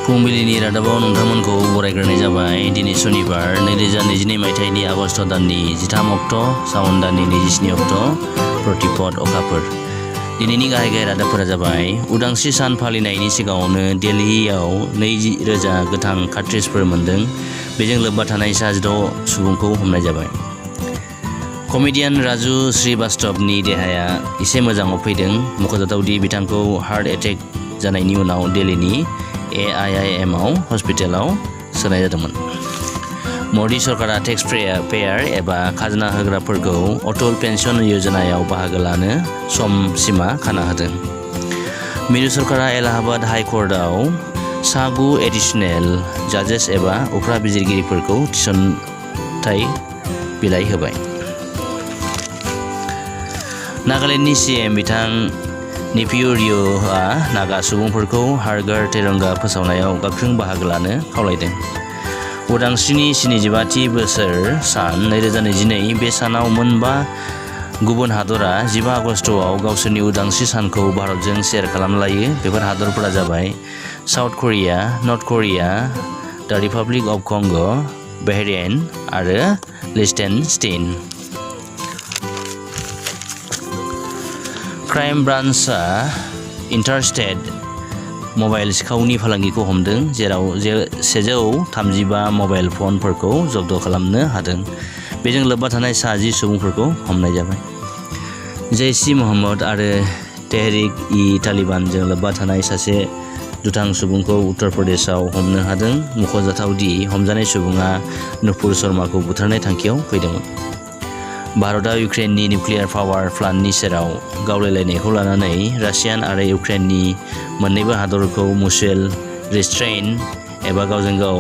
फुंबिलिनि रादाबाव नोंथांमोनखौ बरायग्रोनाय जाबाय। दिनै सनिबार 2022 मायथाइनि आगस्ट दाननि 13 अक्ट' सावन दाननि 27 अक्ट' प्रतिपद अखाफोर। दिनैनि गाहाय रादाबफोरा जाबाय उदांस्रि सान फालिनायनि सिगाङावनो दिल्लीयाव 20,000 गोथां कार्ट्रिजफोर मोन्दों। बेजों लोब्बा थानाय 16 सुबुंखौ हमनाय जाबाय। कमेडियान राजु श्रीवास्तवनि देहाया एसे मोजाङाव फैदों। मख'जाथावदि बिथांखौ हार्ट एटेक जानायनि उनाव दिल्लीनि AIIM हस्पिटालाव सोनाय जादोंमोन। मदि सरकारा टेक्स पेयार एबा खाजोना होग्राफोरखौ अटल पेन्शन योजनायाव बाहागो लानो सम सिमा खाना होदों। मिरु सरकारा एलाहाबाद हाइ कर्टआव 9 एडिशनेल जाजेस एबा उफ्रा बिजिरगिरिफोरखौ थिसनथाय बिलाइ होबाय। नागालेण्डनि CM बिथां नेपियरिय'आ नागा सुबुंफोरखौ हर घर तिरंगा फोसावनायाव गोख्रों बाहागो लानो खावलायदों। उदांस्रिनि 75थि बोसोर सान 2022 बे सानाव मोनबा गुबुन हादरा 15 आगस्टआव गावसोरनि उदांस्रि सानखौ भारतजों शेयार खालामलायो। बेफोर हादरफोरा जाबाय साउथ करिया, नर्थ करिया, द रिपाब्लिक अफ कंग, बहरेन आरो लिechtenstein। क्राइम ब्रान्चआ इन्टारस्टेट मबाइल सिखावनि फालांगिखौ हमदों, जेराव 135 मबाइल फनफोरखौ जब्द खालामनो हादों। बेजों लोब्बा थानाय 10 सुबुंफोरखौ हमनाय जाबाय। जैश-ई मोहम्मद आरो तेहरिक-इ-तालिबानजों लोब्बा थानाय सासे दुथां सुबुंखौ उत्तर प्रदेशआव हमनो हादों। मख'जाथाव दि हमजानाय सुबुङा नुपुर शर्माखौ बुथारनाय थांखियाव फैदोंमोन। भारतआ इउक्रेननि निउक्लियार पावार प्लान्टनि सेराव गावलायलायनायखौ लानानै रासियान आरो इउक्रेननि मोन्नैबो हादरखौ म्युचुएल रिस्ट्रेइन एबा गावजों गाव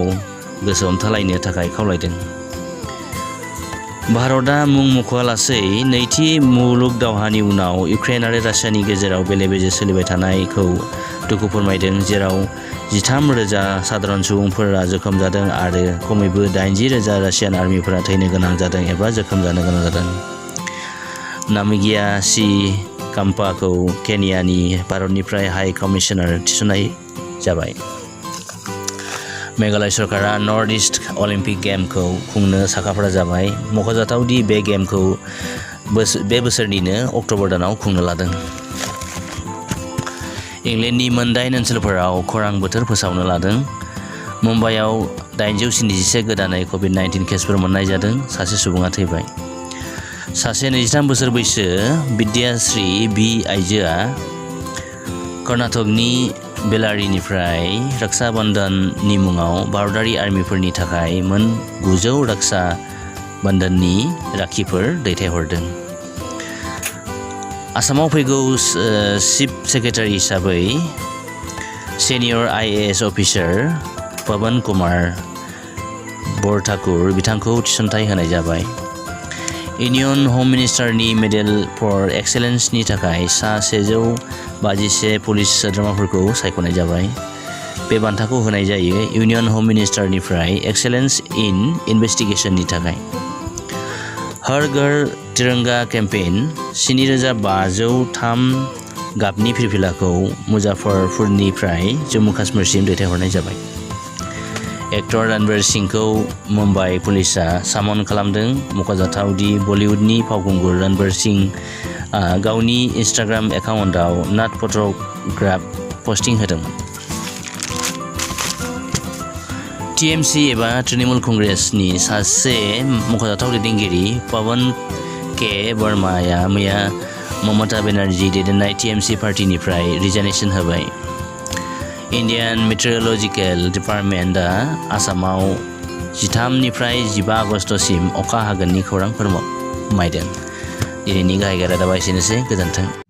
गोसो हमथालायनो थाखाय खावलायदों। भारतआ मुं मख'आलासै नैथि मुलुग दावहानि उनाव इउक्रेन आरो रासियानि गेजेराव बेले-बेजे सोलिबाय थानायखौ दुखु फोरमायदों, जेराव 13,000 साधारन सुबुंफोरा जोखोम जादों आरो खमैबो 80,000 रासियान आर्मिफोरा थैनो गोनां जादों एबा जोखोम जानो गोनां जादों। नामिबिया सी काम्पाखौ केनियानि भारतनिफ्राय हाई कमिशनार थिसननाय जाबाय। मेघालय सरकारा नर्थ ईस्ट अलिम्पिक गेमखौ खुंनो साखाफारा जाबाय। मख'जाथाव दि बे गेमखौ बे बोसोरनिनो अक्ट'बर दानाव खुंनो लादों। इंलेन्डनि मोन 8 ओनसोलफोराव खरां बोथोर फोसावनो लादों। मुम्बाइआव 871 गोदानै COVID-19 केसफोर मोननाय जादों। सासे सुबुङा थैबाय। सासे 23 बोसोर बैसो विद्याश्री बी आइजोआ कर्नाटकनि बेलारिनिफ्राय रक्षा बन्धननि मुङाव भारतारि आर्मिफोरनि थाखाय मोन 900 रक्षा बन्धननि राखिफोर दैथायहरदों। आसामाव फैगौ चिफ सेक्रेटारि हिसाबै सिनियर IAS अफिसार पवन कुमार बरठाकुर बिथांखौ थिसनथाय होनाय जाबाय। इउनियन हम मिनिस्टारनि मेडेल फर एक्सेलेन्सनि थाखाय 151 पुलिस सोद्रोमाफोरखौ सायख'नाय जाबाय। बे बान्थाखौ होनाय जायो इउनियन हम मिनिस्टारनिफ्राय एक्सेलेन्स इन इनभेस्टिगेशननि थाखाय। हर घर तिरंगा केम्पेइन 7,503 गाबनि फिरफिलाखौ मुजाफ्फरपुरनिफ्राय जम्मु काश्मीरसिम दैथायहरनाय जाबाय। एक्टर रणबीर सिंहखौ मुम्बाइ पुलिसआ सामन खालामदों। मख'जाथाव दि बलिउडनि फावखुंगुर रणबीर सिंहआ गावनि इन्स्टाग्राम एकाउन्टआव नाट फट'ग्राफ पस्टिं होदोंमोन। TMC एबा तृणमूल कंग्रेसनि सासे मख'जाथाव दैदेनगिरि पवन के वर्माया मैया ममता बेनार्जी दैदेननाय TMC पार्टीनिफ्राय रिजाइनेसन होबाय। इन्डियान मेट्रिय'लजिकेल डिपार्टमेन्टआ आसामाव 13 निफ्राय 15 आगस्तसिम अखा हागोननि खौरां फोरमायदों। दिनैनि गाहाय रादाबा एसेनोसै। गोजोन्थों।